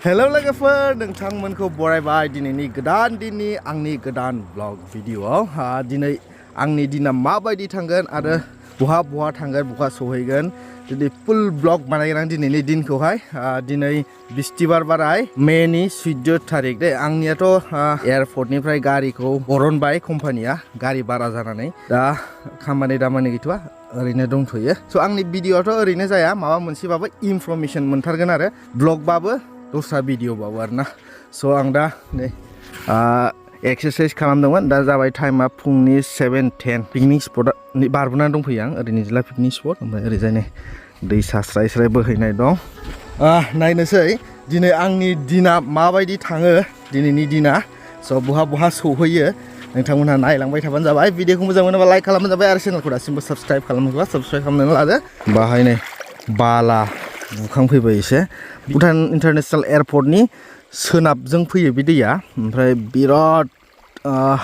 hello लोगोफोर नोंथांमोनखौ बरायबाय दिनैनि गोदान दिननि आंनि गोदान ब्लग भिडिअआव दिनै आंनि दिना माबायदि थांगोन आरो बहा थांगोन बहा सहैगोन दिनै फुल ब्लग बानायगोन आं दिनैनि दिनखौहाय दिनै बिस्तिबार बाराय मेनि 14 तारिख दे आंनियाथ' एयारपर्टनिफ्राय गारिखौ बरनबाय कम्पानिया गारि बारा जानानै दा खामानि दामानि गैथ'आ ओरैनो दंथ'यो स' आंनि भिडिअआथ' ओरैनो जाया माबा मोनसेबाबो इनफरमेसन मोनथारगोन आरो ब्लगबाबो दस्रा भिडिअबाबो आरोना स' आं दा नै एक्सारसाइज खालामदोंमोन दा जाबाय टाइमा फुंनि 7:10 पिकनिक स्पटआ बारबोनानै दंफैयो आं ओरैनो जिल्ला पिकनिक स्पट ओमफ्राय ओरैजाय नै दै स्राय स्राय बोहैनाय दं नायनोसै दिनै आंनि दिना माबायदि थाङो दिनैनि दिना स' बहा सौहैयो नोंथांमोनहा नायलांबाय थाबानो जाबाय भिडिअखौ मोजां मोनोबा लाइक खालामबानो जाबाय आरो चेनेलखौ दासिमबो साबस्क्राइब खालामोबा साबस्क्राइब खालामनानै लादो बाहाय नै बाला बुखांफैबाय एसे भुटान इन्टारनेसनेल एयारपर्टनि सोनाबजों फैयो बे दैया ओमफ्राय बिराद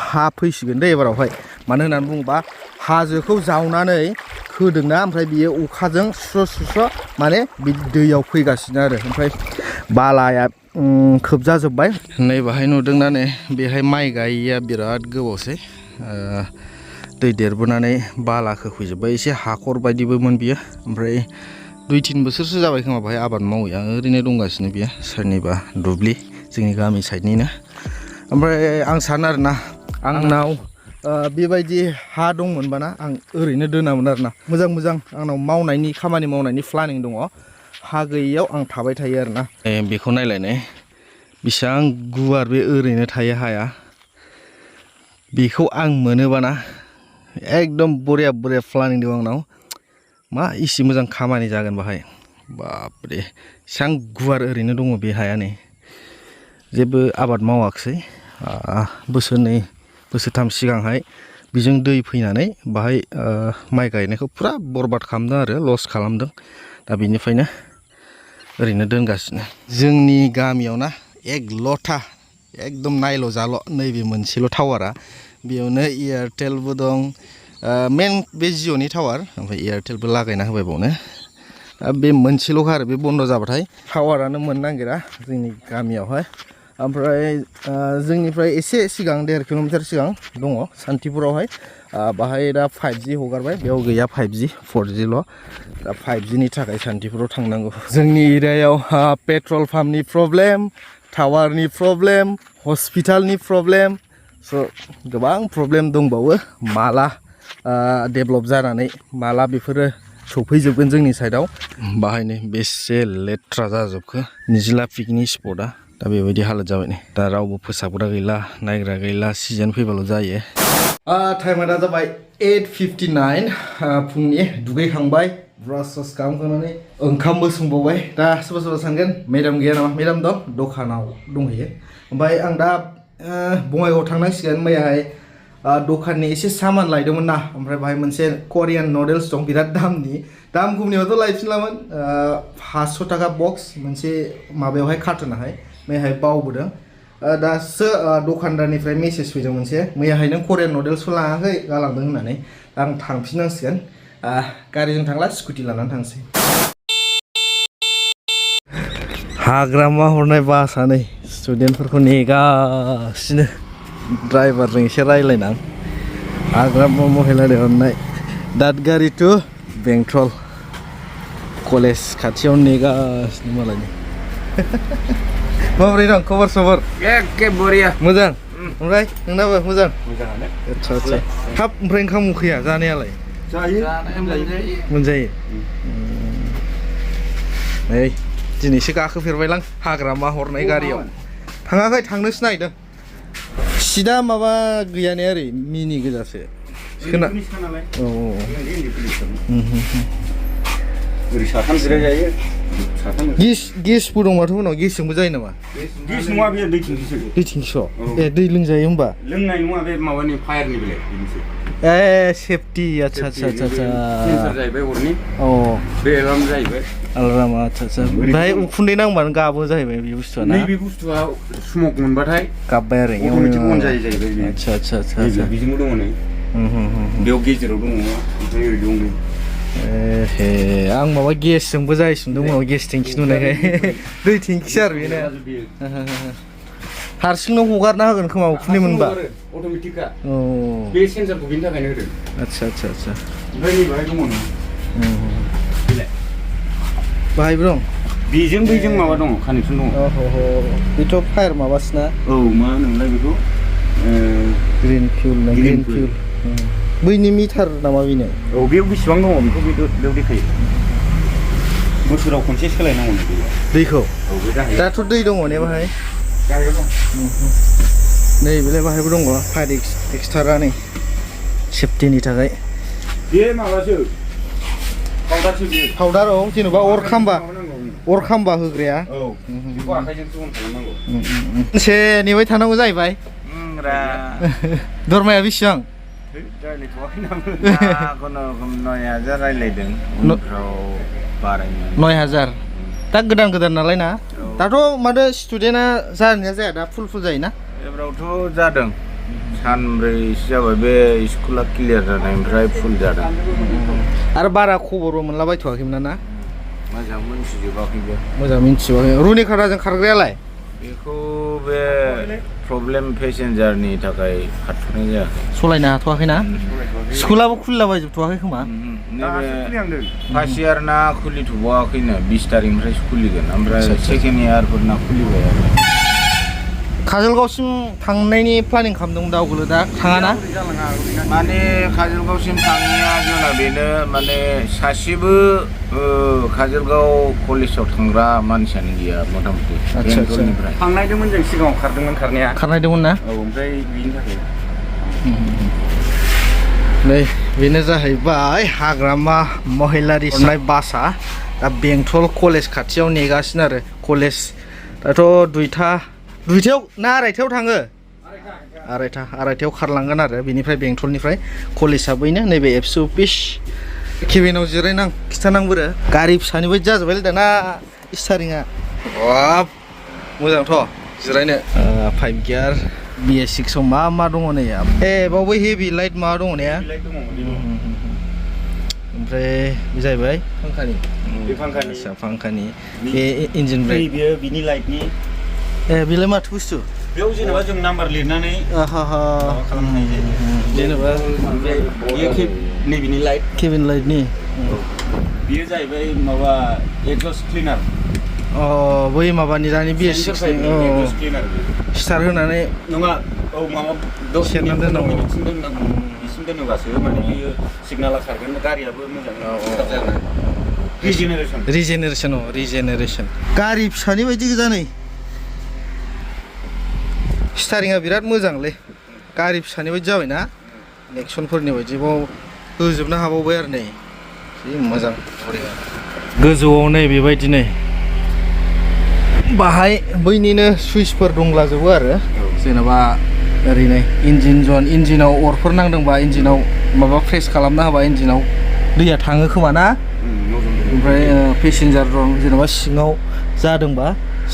हा फैसिगोन दै एबारावहाय मानो होननानै बुङोबा हाजोखौ जावनानै खोदोंना ओमफ्राय बियो अखाजों सुस्र' माने बे दैयाव फैगासिनो आरो ओमफ्राय बालाया खोबजाजोब्बाय नै बाहाय नुदोंना नै बेहाय माइ गायैया बिराद गोबावसै दै देरबोनानै बाला खोफैजोब्बाय एसे हाखर बायदिबोमोन बियो ओमफ्राय 2-3 बोसोरसो जाबाय खोमा बाहाय आबाद मावैया ओरैनो दंगासिनो बियो सोरनिबा दुब्लि जोंनि गामि साइडनिनो ओमफ्राय आं सानो आरोना आंनाव बेबायदि हा दंमोनबाना आं ओरैनो दोनामोन आरोना मोजां आंनाव मावनायनि खामानि मावनायनि प्लानिं दङ हा गैयैयाव आं थाबाय थायो आरोना बेखौ नायलायनाय बेसेबां गुवार बे ओरैनो थायो हाया बेखौ आं मोनोबाना एकदम बरिया प्लानिं दं आंनाव मा इसे मोजां खामानि जागोन बाहाय बापरे एसेबां गुवार ओरैनो दङ बे हाया नै जेबो आबाद मावाखिसै बोसोरनै बोसोरथाम सिगांहाय बेजों दै फैनानै बाहाय माइ गायनायखौ फुरा बरबाद खालामदों आरो लस खालामदों दा बेनिफ्रायनो ओरैनो दोनगासिनो जोंनि गामियाव ना एक लथा एकदम नायल' जाल' नैबे मोनसेल' टावारा बेयावनो एयारटेलबो दं मेन बे जिअ'नि टावार ओमफ्राय एयारटेलबो लागायना होबाय बावनो बे मोनसेल'खा आरो बे बन्द' जाबाथाय टावारानो मोननो नागिरा जोंनि गामियावहाय ओमफ्राय जोंनिफ्राय एसे सिगां 1.5 किल'मिटार सिगां दङ सान्तिपुरावहाय बाहाय दा 5G हगारबाय बेयाव गैया 5G 4Gल' दा 5Gनि थाखाय सान्तिपुराव थांनांगौ जोंनि एरियायाव पेट्रल पाम्पनि प्रब्लेम टावारनि प्रब्लेम हस्पिटालनि प्रब्लेम स' गोबां प्रब्लेम दंबावो माला डेभेलप जानानै माला बेफोरो सफैजोबगोन जोंनि साइडआव बाहायनो बेसे लेथ्रा जाजोबखो निजिला पिकनिक स्पटआ दा बेबायदि हालोद जाबाय नै दा रावबो फोसाबग्रा गैला नायग्रा गैला सिजन फैबाल' जायो टाइमा दा जाबाय 8:59 फुंनि दुगैखांबाय ब्रास खालामखांनानै ओंखामबो संबावबाय दा सोरबा सानगोन मेडाम गैया नामा मेडाम दं दखानाव दंहैयो ओमफ्राय आं दा बङाइगाव थांनांसिगोन मैयाहाय दखाननि एसे सामान लायदोंमोन ना ओमफ्राय बाहाय मोनसे करियान नुडल्स दं बिराद दामनि दाम खमनियावथ' लायफिनलामोन 500 थाखा बक्स मोनसे माबायावहाय कार्टुनाहाय मैयाहाय बावबोदों दासो दखानदारनिफ्राय मेसेज फैदों मोनसे मैयाहाय नों करियान नुडल्सखौ लाङाखै गालांदों होननानै आं थांफिननांसिगोन गारिजों थांला स्कुटि लानानै थांसै हाग्रामा हरनाय बासआ नै स्टुडेन्टफोरखौ नेगासिनो ड्राइभारजों एसे रायलायनां हाग्रामा महिलारि हरनाय दादगारि टु बेंटल कलेज खाथियाव नेगासिनो मालायनि माबोरै दं खबर सबर एखे बरिया मोजां ओमफ्राय नोंनाबो मोजां आच्छा हाब ओमफ्राय ओंखाम उखैया जानायालाय मोनजायो नै दिनैसो गाखोफेरबायलां हाग्रामा हरनाय गारियाव थाङाखै थांनोसो नागिरदों सिदा माबा गैया ने ओरै मिनि गोजासो खोना औ ओरै साथाम जिरायजायो गेसबो दं माथो उनाव गेसजोंबो जायो नामा गेस नङा बेयो दै थिंखिसो ए दै लोंजायो होमबा लोंनाय नङा बे माबानि फायारनि बेलाय बेनोसै ए सेफटि आच्छा सेन्सार जाहैबाय अरनि अ बे एलार्म जाहैबाय आलारामा आच्छा ओमफ्राय उखुन्दै नांबानो गाबो जाहैबाय बे बुस्थुआ ना नैबे बुस्थुआ स्मक मोनबाथाय गाबबाय आरो अट'मेटिक अन जाहैबाय आच्छा बेजोंबो दङ नै बेयाव गेजेराव दङ ओमफ्राय ओरै दं हे आं माबा गेसजोंबो जाहैसिनदोंमोन गेस टेंखि नुनायखाय दै टेंखिसो आरो बेनो हारसिंनो हगारना होगोन खोमा उखुन्दै मोनबा अट'मेटिकआ औ बे सेन्सारखौ बिनि थाखायनो होदों आच्छा ओमफ्राय नै बाहाय दङ नों बाहायबो दं बेजों बैजों माबा दङ कानेक्सन दङ बेथ' फायार माबासोना औ मा होनोमोनलाय बेखौ ग्रिन फिउल बैनि मिटार नामा बेनो औ बेयाव बेसेबां दङ बेखौ बेयाव देखायो बोसोराव खनसे सोलायनांगौ दैखौ औ बे गाहाय दाथ' दै दङ ने बाहाय गाहायाव दं नै बेलाय बाहायबो दङ फायार एक्सट्रा नै सेफटिनि थाखाय बे माबासो पाउडारसो बेयो पाउडार औ जेनेबा अर खामबा होग्राया औ बेखौ आखाइजोंसो अन खालामनांगौ एसे नेबाय थानांगौ जाहैबाय दरमाया बेसेबां रायलायथ'वाखै नामा 9,000 रायलायदों उनफ्राव बारायनो 9,000 दा गोदान नालाय ना दाथ' माथो स्टुडेन्टआ जानाया जाया दा फुल जायोना एबारावथ' जादों सानब्रैसो जाबाय बे स्कुला क्लियार जानायनिफ्राय फुल जादों आरो बारा खबरबो मोनलाबायथ'वाखैमोन ना मोजां मोनथिजोबाखैबो मोजां मिन्थिबाखै रुनि खाटाजों खारग्रायालाय बेखौ बे प्रब्लेम पेसेन्जारनि थाखाय खारथ'नाय जायाखै सलायनो हाथ'वाखैना स्कुलाबो खुलिलाबायजोबथ'वाखै खोमा नैबे फार्स्ट इयारना खुलिथ'बावाखैनो 20 तारिखनिफ्रायसो खुलिगोन ओमफ्राय सेकेन्ड इयारफोरना खुलिबाय आरो काजलगावसिम थांनायनि प्लानिं खालामदोंमोन दा अगोलो दा थाङाना माने काजलगावसिम थांनाया जोंना बेनो माने सासेबो काजलगाव कलेजाव थांग्रा मानसियानो गैया मथा मथि बेंटलनिफ्राय थांनायदोंमोन जों सिगाङाव खारनायदोंमोन ना औ ओमफ्राय बिनि थाखाय नै बेनो जाहैबाय हाग्रामा महिलारि बासआ दा बेंटल कलेज खाथियाव नेगासिनो आरो कलेज दाथ' दुइथायाव ना आरायथायाव थाङो आरायथायाव खारलांगोन आरो बेनिफ्राय बेंटलनिफ्राय कलेजआ बैनो नैबे एबसु अफिस केबिनाव जिरायनां खिथानांबोरो गारि फिसानि बायदि जाजोब्बाय दाना स्टारिंआ बाब मोजांथ' जिरायनो 5 गियार BS6 आव मा दङ नै बावबो हेभि लाइट माबा दङ ने ओमफ्राय बे जाहैबाय फांखानि बे इन्जिन ब्रेक बेयो बिनि लाइटनि बेलाय माथो बुस्थु बेयाव जेनेबा जों नाम्बार लिरनानै खालामनाय जायो जेनेबा नैबेनि लाइट केबिन लाइटनि बेयो जाहैबाय माबा एगजस्ट क्लिनार बै माबानि दानि BS6 स्टार होनानै नङा औ माबा सेरनानै दोननांगौ बिसिम दोनोबासो माने बेयो सिगनाला खारगोन गारियाबो मोजां रिजेनेरेसन गारि फिसानि बायदि गोजा नै स्टारिंआ बिराद मोजांलै गारि फिसानि बायदि जाबायना नेक्सनफोरनि बायदि बाव होजोबनो हाबावबाय आरो नै जि मोजां गोजौआव नै बेबायदिनो बाहाय बैनिनो सुइचफोर दंलाजोबो आरो जेनेबा ओरैनो इन्जिनाव अरफोर नांदोंबा इन्जिनाव माबा प्रेस खालामना होबा इन्जिनाव दैया थाङो खोमा ना ओमफ्राय पेसेन्जार दं जेनेबा सिङाव जादोंबा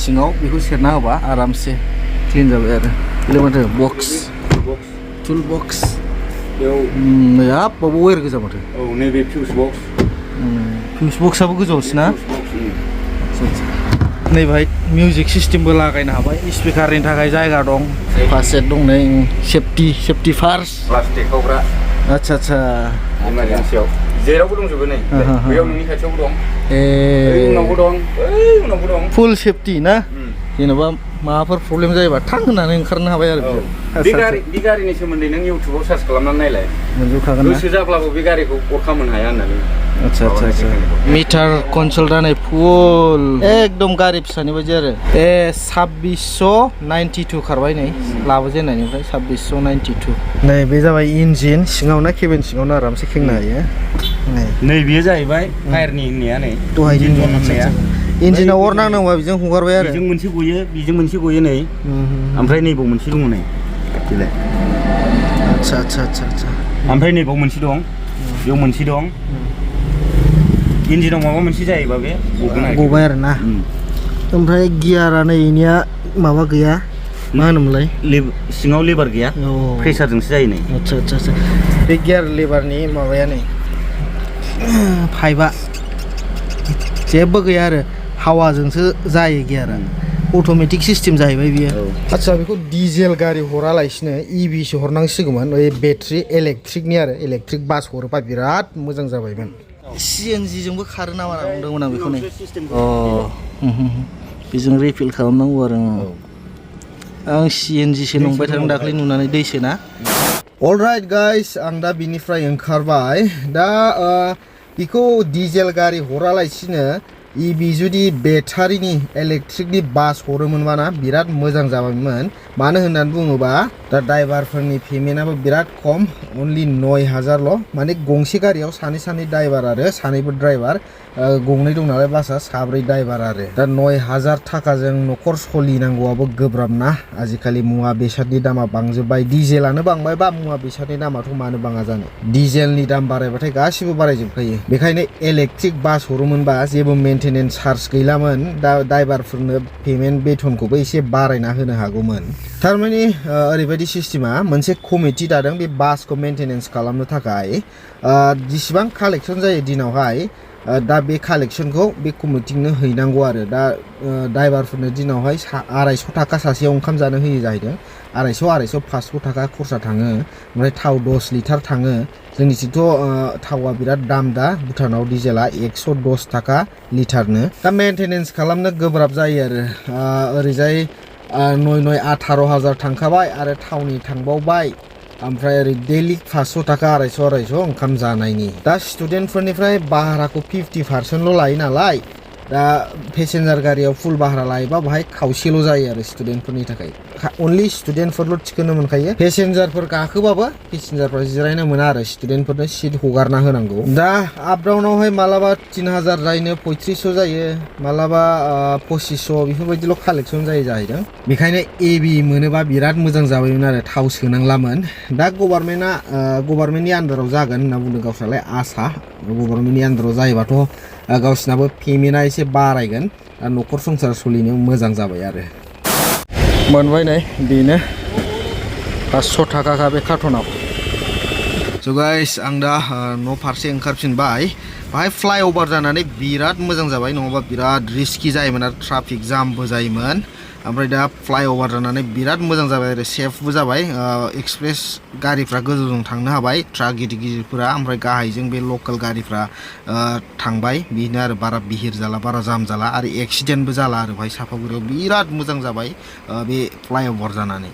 सिङाव बेखौ सेरना होबा आरामसे क्लिन जाबाय आरो बेलाय माथो टुल बक्स नै बावबो वेर गोजा माथो औ नैबे फिउस बक्सआबो गोजौआवसो ना नै बाहाय मिउजिक सिस्टेमबो लागायनो हाबाय स्पिकारनि थाखाय जायगा दं फार्स्ट सेट दं नै सेफटि फार्स्ट प्लास्टिक खावग्रा आच्छा इमारजेन्सियाव जेरावबो दंजोबो नै बेयाव नोंनि खाथियावबो दं उनावबो दं फुल सेफटि ना जेनेबा माबाफोर प्रब्लेम जायोबा थां होनानै ओंखारनो हाबाय आरो बे गारिनि सोमोन्दै नों इउटुबाव सार्च खालामनानै नायलाय मोनजोबखागोन गोसो जाब्लाबो बे गारिखौ अर खालामनो हाया होननानै आच्छा मिटार कनसोल दा नै फुल एकदम गारि फिसानि बायदि आरो 2692 खारबाय नै लाबोजेननायनिफ्राय 2692 नै बे जाबाय इन्जिन सिङाव ना केबिन सिङावनो आरामसे खेंनो हायो नै बेयो जाहैबाय फायारनि होननाया नै दहाय इन्जिनाव अर नांनांगौबा बेजों हगारबाय आरो बेजों मोनसे गयो नै ओमफ्राय नैबाव मोनसे दङ नै बेलाय आच्छा ओमफ्राय नैबाव मोनसे दं बेयाव मोनसे दं इन्जिनाव माबा मोनसे जायोबा बे गबाय आरो ना ओमफ्राय गियारा नै इनिया माबा गैया मा होनोमोनलाय सिङाव लेबार गैया प्रेसारजोंसो जायो नै आच्छा बे गियार लेबारनि माबाया नै पाइपआ जेबो गैया आरो हावाजोंसो जायो गियारा अट'मेटिक सिस्टेम जाहैबाय बियो आदसा बेखौ डिजेल गारि हरालासिनो इभिसो हरनांसिगौमोन ओइ बेटारि इलेक्ट्रिकनि आरो इलेक्ट्रिक बास हरोबा बिराद मोजां जाबायमोन CNG जोंबो खारो नामा होनदोंमोन आं बेखौ नै बेजों रिफिल खालामनांगौ आरो आं CNG सो नंबाय थादों दाख्लै नुनानै दैसोना अलराइट गाइस आं दा बिनिफ्राय ओंखारबाय दा बेखौ डिजेल गारि हरालासिनो इभि जुदि बेटारिनि इलेक्ट्रिकनि बास हरोमोनबा ना बिराद मोजां जाबायमोन मानो होननानै बुङोबा दा ड्राइभारफोरनि पेमेन्टआबो बिराद खम अनलि 9000ल' माने गंसे गारियाव सानै ड्राइभार आरो सानैबो ड्राइभार गंनै दं नालाय बासआ साब्रै ड्राइभार आरो दा 9000 थाखाजों न'खर सोलिनांगौआबो गोब्राब ना आजिखालि मुवा बेसादनि दामा बांजोबबाय डिजेलानो बांबाय बा मुवा बेसादनि दामाथ' मानो बाङा जानो डिजेलनि दाम बारायबाथाय गासिबो बारायजोबखायो बेखायनो इलेक्ट्रिक बास हरोमोनबा जेबो मेन्टेनेन्स चार्ज गैलामोन दा ड्राइभारफोरनो पेमेन्ट बेथनखौबो एसे बारायना होनो हागौमोन थारमाने ओरैबायदि सिस्टेमा मोनसे कमिटि दादों बे बासखौ मेन्टेनेन्स खालामनो थाखाय जेसेबां कालेक्सन जायो दिनावहाय दा बे कालेक्सनखौ बे कमिटिनो हैनांगौ आरो दा ड्राइभारफोरनो दिनावहाय 250 थाखा सासेयाव ओंखाम जानो होयो जाहैदों 200 500 थाखा खरसा थाङो ओमफ्राय थाव 10 लिटार थाङो जोंनिथिंथ' थावा बिराद दाम दा भुटानाव डिजेला 110 थाखा लिटारनो दा मेन्टेनेन्स खालामनो गोब्राब जायो आरो ओरैजाय 18,000 थांखाबाय आरो थावनि थांबावबाय ओमफ्राय ओरै डेलि 500 थाखा 200 ओंखाम जानायनि दा स्टुडेन्टफोरनिफ्राय भाराखौ 50% लायो नालाय दा पेसेन्जार गारियाव फुल भारा लायोबा बाहाय खावसेल' जायो आरो स्टुडेन्टफोरनि थाखाय अनलि स्टुडेन्टफोरल' थिखोनो मोनखायो पेसेन्जारफोर गाखोबाबो पेसेन्जारफ्रा जिरायनो मोना आरो स्टुडेन्टफोरनो सिट हगारना होनांगौ दा आप डाउनावहाय मालाबा 3000 जायनो 3500 जायो मालाबा 2500 बेफोरबायदिल' कालेक्सन जायो जाहैदों बेखायनो एबि मोनोबा बिराद मोजां जाबायमोन आरो थाव सोनांलामोन दा गभर्नमेन्टनि आन्दाराव जागोन होनना बुंदों गावस्रालाय आसा गभर्नमेन्टनि आन्दाराव जायोबाथ' गावसिनाबो पेमेन्टआ एसे बारायगोन न'खर संसार सोलिनो मोजां जाबाय आरो मोनबाय नै बेनो 500 थाखा बे कार्टनाव स' गाइस आं दा न' फारसे ओंखारफिनबाय बाहाय फ्लाइअभार जानानै बिराद मोजां जाबाय नङाबा बिराद रिस्कि जायोमोन आरो ट्राफिक जामबो जायोमोन ओमफ्राय दा फ्लाइअभार जानानै बिराद मोजां जाबाय आरो सेफबो जाबाय एक्सप्रेस गारिफ्रा गोजौजों थांनो हाबाय ट्राक गिदिरफोरा ओमफ्राय गाहायजों बे लकेल गारिफ्रा थांबाय बेनो आरो बारा बिहिर जाला बारा जाम जाला आरो एक्सिडेन्टबो जाला आरो भाई सापागुरियाव बिराद मोजां जाबाय बे फ्लाइअभार जानानै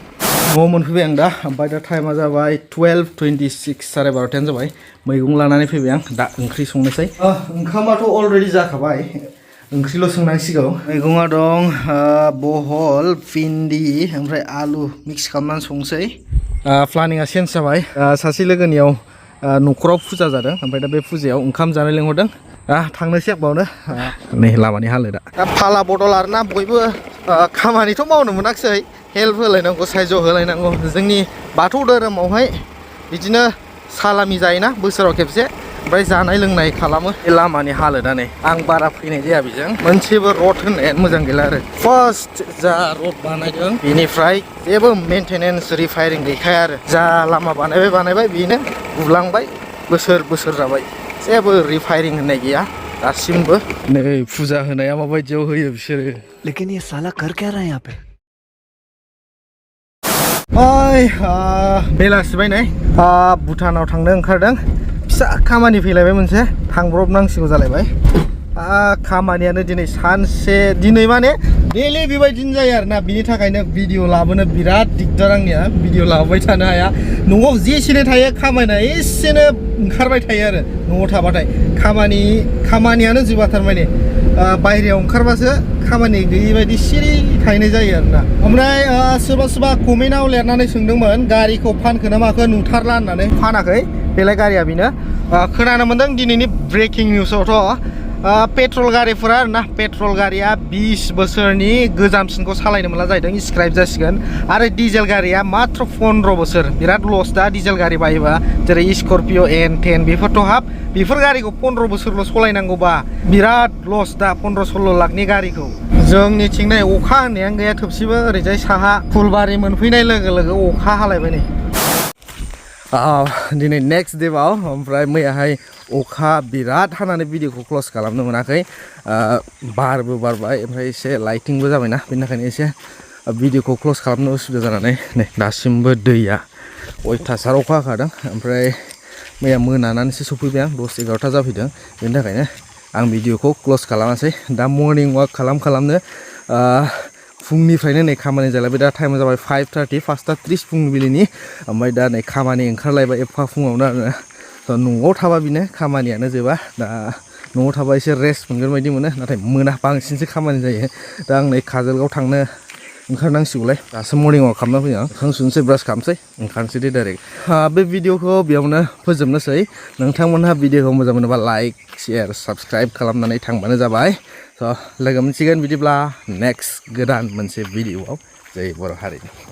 न'आव मोनफैबाय आं दा ओमफ्राय दा टाइमा जाबाय 12:26 12:30 जाबाय मैगं लानानै फैबाय आं दा ओंख्रि संनोसै ओंखामाथ' अलरेडि जाखाबाय ओंख्रिल' संनांसिगौ मैगङा दं बहल भिन्दि ओमफ्राय आलु मिक्स खालामनानै संसै प्लानिंआ चेन्ज जाबाय सासे लोगोनियाव न'खराव फुजा जादों ओमफ्राय दा बे फुजायाव ओंखाम जानो लेंहरदों थांनोसै बावनो नै लामानि हालोदा दा फाला बदल आरोना बयबो खामानिथ' मावनो मोनाखिसै हेल्प होलायनांगौ सायज' होलायनांगौ जोंनि बाथौ धोरोमावहाय बिदिनो सालामि जायोना बोसोराव खेबसे ओमफ्राय जानाय लोंनाय खालामो बे लामानि हालोदा नै आं बारा फैनाय जाया बेजों मोनसेबो रड होननायानो मोजां गैला आरो फार्स्ट जा रड बानायदों बेनिफ्राय जेबो मेन्टेनेन्स रिफायरिं गैखाया आरो जा लामा बानायबाय बेनो गुलांबाय बोसोर जाबाय जेबो रिफायरिं होननाय गैया दासिमबो नै फुजा होनाया माबायदियाव होयो बिसोरो लेकिन ये साला कर क्या रहा है यहाँ पे बेलासिबाय नै भुटानाव थांनो ओंखारदों फिसा खामानि फैलायबाय मोनसे थांब्रबनांसिगौ जालायबाय खामानियानो दिनै सानसे दिनै माने डेलि बेबायदिनो जायो आरोना बिनि थाखायनो भिडिअ लाबोनो बिराद दिगदार आंनिया भिडिअ लाबोबाय थानो हाया न'आव जेसेनो थायो खामानिया एसेनो ओंखारबाय थायो आरो न'आव थाबाथाय खामानियानो जोबा थारमाने बायहेरायाव ओंखारबासो खामानि गैयि बायदि सिरि थाहैनाय जायो आरोना ओमफ्राय सोरबा कमेन्टआव लिरनानै सोंदोंमोन गारिखौ फानखो ना माखो नुथारला होननानै फानाखै बेलाय गारिया बेनो खोनानो मोनदों दिनैनि ब्रेकिं निउसावथ' पेट्रल गारिफोरा आरोना पेट्रल गारिया 20 बोसोरनि गोजामसिनखौ सालायनो मोनला जाहैदों स्क्राइब जासिगोन आरो डिजेल गारिया मात्र 15 बोसोर बिराद लस दा डिजेल गारि बायोबा जेरै स्कर्पिय' N10 बेफोरथ' हाब बेफोर गारिखौ 15 बोसोरल' सालायनांगौबा बिराद लस दा 15-16 लाखनि गारिखौ जोंनिथिं नै अखा होननायानो गैया थोबसेबो ओरैजाय साहा फुलबारि मोनफैनाय लोगो लोगो अखा हालायबाय नै दिनै नेक्स्ट डेआव ओमफ्राय मैयाहाय अखा बिराद हानानै भिडिअखौ क्लोज खालामनो मोनाखै बारबो बारबाय ओमफ्राय एसे लाइटिंबो जाबायना बेनि थाखायनो एसे भिडिअखौ क्लोज खालामनो उसुबिदा जानानै नै दासिमबो दैया अयथासार अखा हाखादों ओमफ्राय मैया मोनानानैसो सफैबाय आं 10-11 जाफैदों बेनि थाखायनो आं भिडिअखौ क्लोज खालामासै दा मर्निं वाक खालामनो फुंनिफ्रायनो नै खामानि जालायबाय दा टाइमा जाबाय 5:30 5:30 फुंबिलिनि ओमफ्राय दा नै खामानि ओंखारलायबाय एफा फुङावनो आरो न'आव थाबा बिनो खामानियानो जोबा दा न'आव थाबा एसे रेस्ट मोनगोन बायदि मोनो नाथाय मोना बांसिनसो खामानि जायो दा आं नै काजलगाव थांनो ओंखारनांसिगौलाय दासो मर्निं वाक खालामना फैयो आं मोखां सुनोसै ब्रास खालामसै ओंखारनोसै दे डाइरेक्ट बे भिडिअखौ बेयावनो फोजोबनोसै नोंथांमोनहा भिडिअखौ मोजां मोनोबा लाइक शेयार साबस्क्राइब खालामनानै थांबानो जाबाय स' लोगो मोनसिगोन बिदिब्ला नेक्स्ट गोदान मोनसे भिडिअआव जय बर' हारिनि